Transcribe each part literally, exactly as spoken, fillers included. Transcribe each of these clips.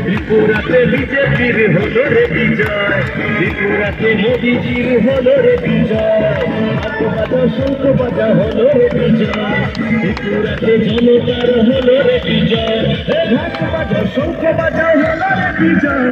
ত্রিপুরাতে বিজেপির হলো রে বিজয়, ত্রিপুরাতে মোদিজির হলো রে বিজয়, হাত বাজা শঙ্খ বাজা হলো রে বিজয়, ত্রিপুরাতে জনতার হলো রে বিজয়, হে হাত বাজা শঙ্খ বাজা হলো রে বিজয়।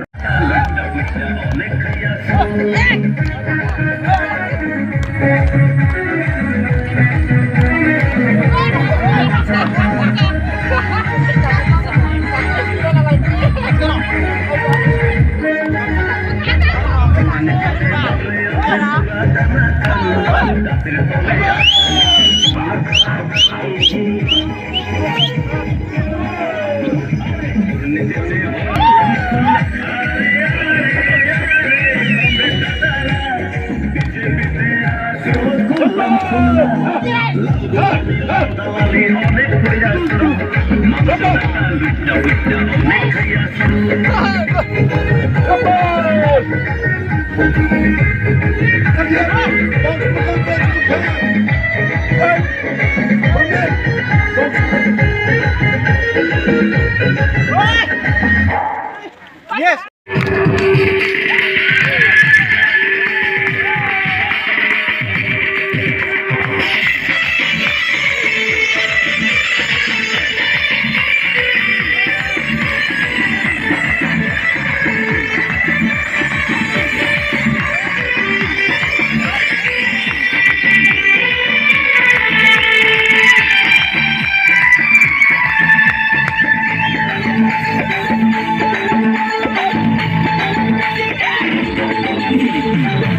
Yes.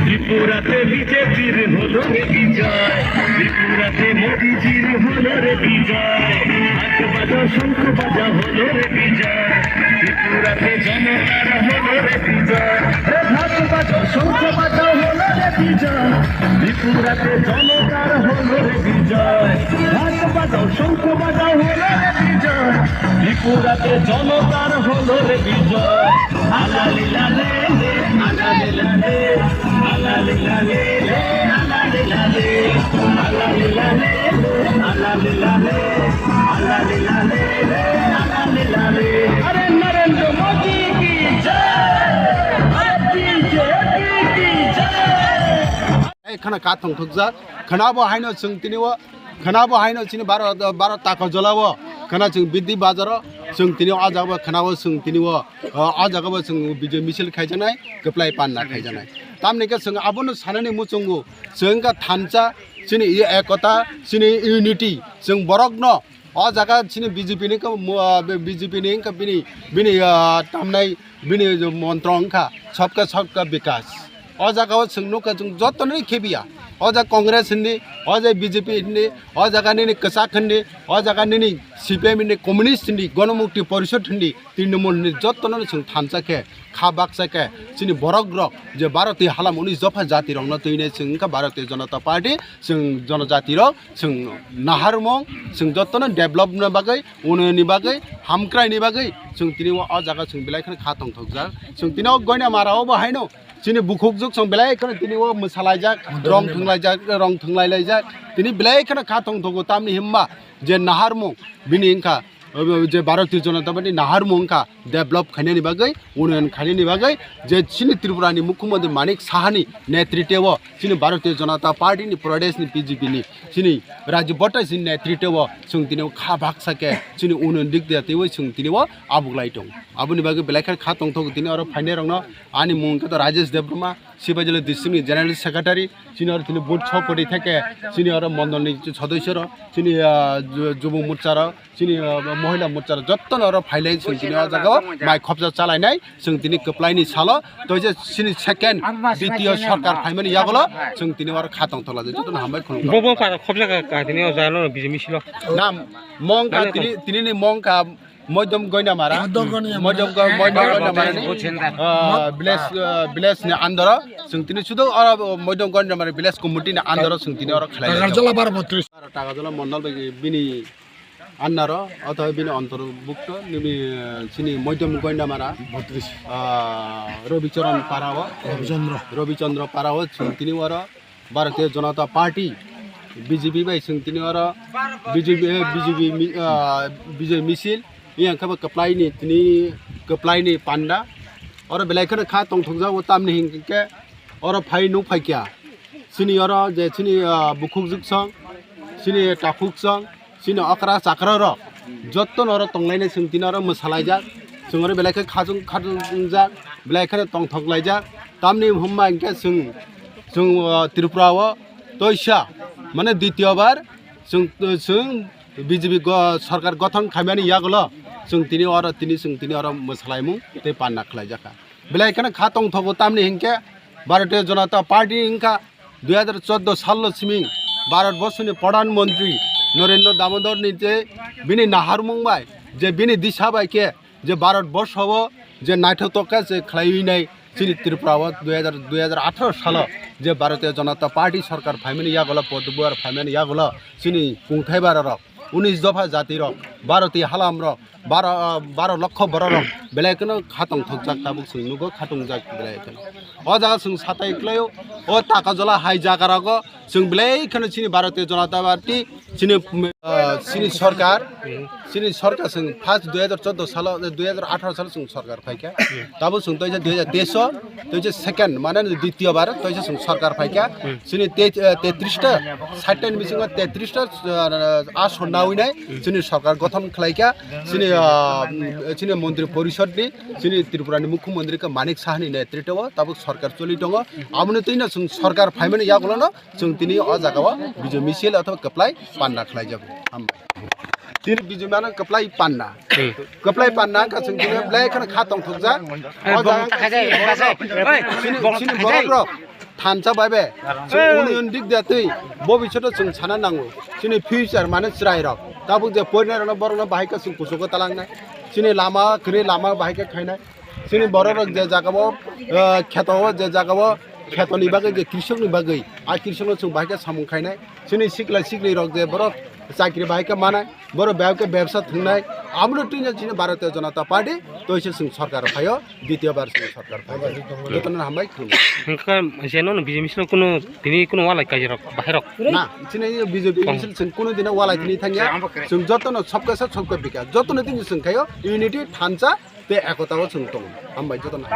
ত্রিপুরাতে বিজেপির হলো রে বিজয়, ত্রিপুরাতে মোদিজির হলো রে বিজয়, হাত বাজা শঙ্খ বাজা হলো রে বিজয়, ত্রিপুরাতে জনতার হলো রে বিজয়, রে হাত বাজা শঙ্খ বাজা হলো রে বিজয়, ত্রিপুরাতে জনতার হলো রে বিজয়, হাত বাজাও শঙ্খ বাজাও হলো রে বিজয়, ত্রিপুরাতে জনতার হলো রে বিজয়। আলালি লালে লে, আলালি লালে, আলালি লালে লে, আলালি লালে, আলালি লালে লে, আলালি লালে, আলালি লালে লে, আলালি লালে। আরে নরেন্দ্র মোদি কি জয়, আরে বিজেপি কি জয়। Ei khana ka thongthokjak, khana bo haino chwng tini o, khana bo haino chini baro, baro tako jolao, khana chwng Bidhi Bazaro, chwng tini o jaga bo khana o chwng tini o, o jaga bo chwng bijay misil khaijaknai, kwplai panna khaijaknai. Tamni khe chwng abono sanani muchungo, chwng wngkha thansa, chini ekota, chini unity, chwng borokno, o jaga chini B J P ni wngkha, mo-, ah, B J P ni wngkha bini, bini, ah, tamnai bini montro wngkha sabka sabka bikas. O jaga o chwng nukha chwng joto nini khebiya. O jaga Congress hindi, o jaga B J P hindi, o jaga nini kwchak hindi, o jaga nini C P I M hindi, Communist hindi, Ganamukti Porishad hindi, Trinamool hindi joto no chwng thansa khe, kha baksa khe, chini borok rok je Bharatiya halam uni jopha jati rok no twi nai chwng wngkha Bharatiya Janata Party, chwng jonojati rok, chwng naharmung, chwng jotono develop ni bagwi, unnoyon ni bagwi, hamkrai ni bagwi, chwng tini o, o jaga chwng belai kheno kha tongthokjak. Chwng tini o Goinamara o bo haino, chini bukhukjwk chwng belai kheno tini o mwsalaijak, rong thwnglaijak, rong thwnglailaijak. Tini belai kheno kha tongthogo, tamni himba je naharmung bini wngkha, o, je Bharatiya Janata Party naharmung wngkha, develop khainani bagwi, unnoyon khainani bagwi, je chini Tripura ni Mukhyamantri Manik Saha ni netritwo, chini Bharatiya Janata Party ni Pradesh ni B J P ni, chini Raju Bhatta chini netritwo, chwng tini o kha baksa khe, chini unnoyon dik dia twiwi chwng tini o abuglai tong. Aboni bagwi belai khe kha tongthogo tini oro phainai rokno, ani mung khe to Rajesh Debbarma, Sibajala district ni General Secretary, chini oro tini booth sopoti theke, chini oro mondol ni sodosyo rok, chini, ah, ju-, jubo morcha rok, chini, ah, mohila morcha rok, jotto no oro phailai chwng tini o jaga o mai khopsa chalainai, chwng tini kwplai ni salo, to je chini second, ditiyo sarkar phaimani yagulo, chwng tini oro kha tongthok lai, jotto no hambai khulumkha. Bo, bo para khopsa ka, ka tini o jaga no B J P silo. Nam, mong ka tini, tini ni mong ka, Moidom Goindamara. Moidom Goindamara. Moidom Go-, Moidom Goindamara ni, ah, village, ah, village ni andoro. Chwng tini sudo oro Moidom Goindamara village committee ni andoro chwng tini oro khlai. Takarjala baro botris. Takarjala mondol bai bini andoro, othoba bini ontorbhukto, nini, ah, chini Moidom Goindamara. Botris. Ah, Robicharan Parao. Robichandra. Robichandra Parao chwng tini oro. Bharatiya Janata Party, B J P bai chwng tini oro B J P, eh, B J P mi-, ah, Bijoy Misil, yang khe bo kwplai ni tini kwplai ni panda. Oro belai kheno kha tongthokjago, tamni hinkhe oro phai nuk phaikha. Chini oro je chini, ah, bukhuk juksong, chini takhuk song, chini okra chakra rok jotto no oro tonglainai chwng tini oro mwsalaijak, chwng oro belai khe khachung khatungjak, belai kheno tongthok laijak. Tamni hwnba hinkhe chwng, chwng, o, Tripura o toisa, mane, ditiyo bar chwng, chwng B J P go-, sarkar gothon khaimani yagulo chwng tini oro, tini chwng tini oro mwsalaimung tei panna khlaijakha. Belai kheno kha tongthogo, tamni hinkhe Bharatiya Janata Party wngkha dui hajar chordo sallo siming Bharat borsoni Pradhan Mantri Narendra Damodar ni je bini naharmung bai, je bini disa bai khe je Bharat borsho o je naithotok khe je khlaiwi nai chini Tripura o dui hajar, dui hajar atharo salo je Bharatiya Janata Party sarkar phaimani yagulo, podbuar phaimani yagulo chini kungthai bara rok, unis dopha jati rok, Bharati halam rok, baro, baro lokho borok rok belai kheno khatong thokjak, tabuk chwng nugo khatungjak belai kheno. O jaga chwng satai kwlaio, o Takarjala hai jaga rogo chwng belai kheno chini Bharatiya Janata Party, chini, ah, chini sarkar, chini sarkar chwng first dui hajar chordo salo, dui hajar atharo salo chwng sarkar phaikha. Tabuk chwng toisa dui hajar teis o, toisa second, mane ditiyo bar toisa chwng sarkar phaikha. Chini te-, eh, tetris ta, sait ta ni bisingo tetris ta, ah, aswk nawi nai, chini sarkar gothon khlaikha. Chini, ah, chini montri porishod ni, chini Tripura ni mukhyamantri khe Manik Saha ni netritwo o tabuk sarkar choli tongo. Aboni twino chwng sarkar phaimani yagulo no chwng tini o jaga o Bijoy Misil othoba kwplai panna khlaijago. Hambai. Tini Bijoy mano kwplai panna. Hmm. Kwplai panna wngkha chwng tini belai kheno kha tongthokjak. O jaga wngkha chini, chini borok rok thansa bai be. Chwng union dik da twi bo bisoto chwng sana nango. Chini future mane chwrai rok. Tabuk je porinai rokno borokno bahai khe chwng kuchugo talangnai. Chini lama kwrwi lama bahai khe khainai. Chini borok rok je jaga o, eh, kheto o, je jaga o kheto ni bagwi, je krisok ni bagwi, a krisok no chwng bahai khe samung khainai. Chini sikla sikli rok je borok chakri bahai khe manai, borok bahai khe bebsa thwngnai, abono twino chini Bharatiya Janata Party toise chwng sarkar phaio, ditiyo bar chwng sarkar phaio. Jotono hambai khulumkha. Hwnkhe je nono B J P misil kuno tini kuno walai kaijak rok bahai rok. Na, chini B J P misil chwng kuno dino walai tini thangya, chwng jotono sabka sath sabka bikas, jotono tini chwng khaio unity thansa, tei ekota o chwng tongo. Hambai jotono.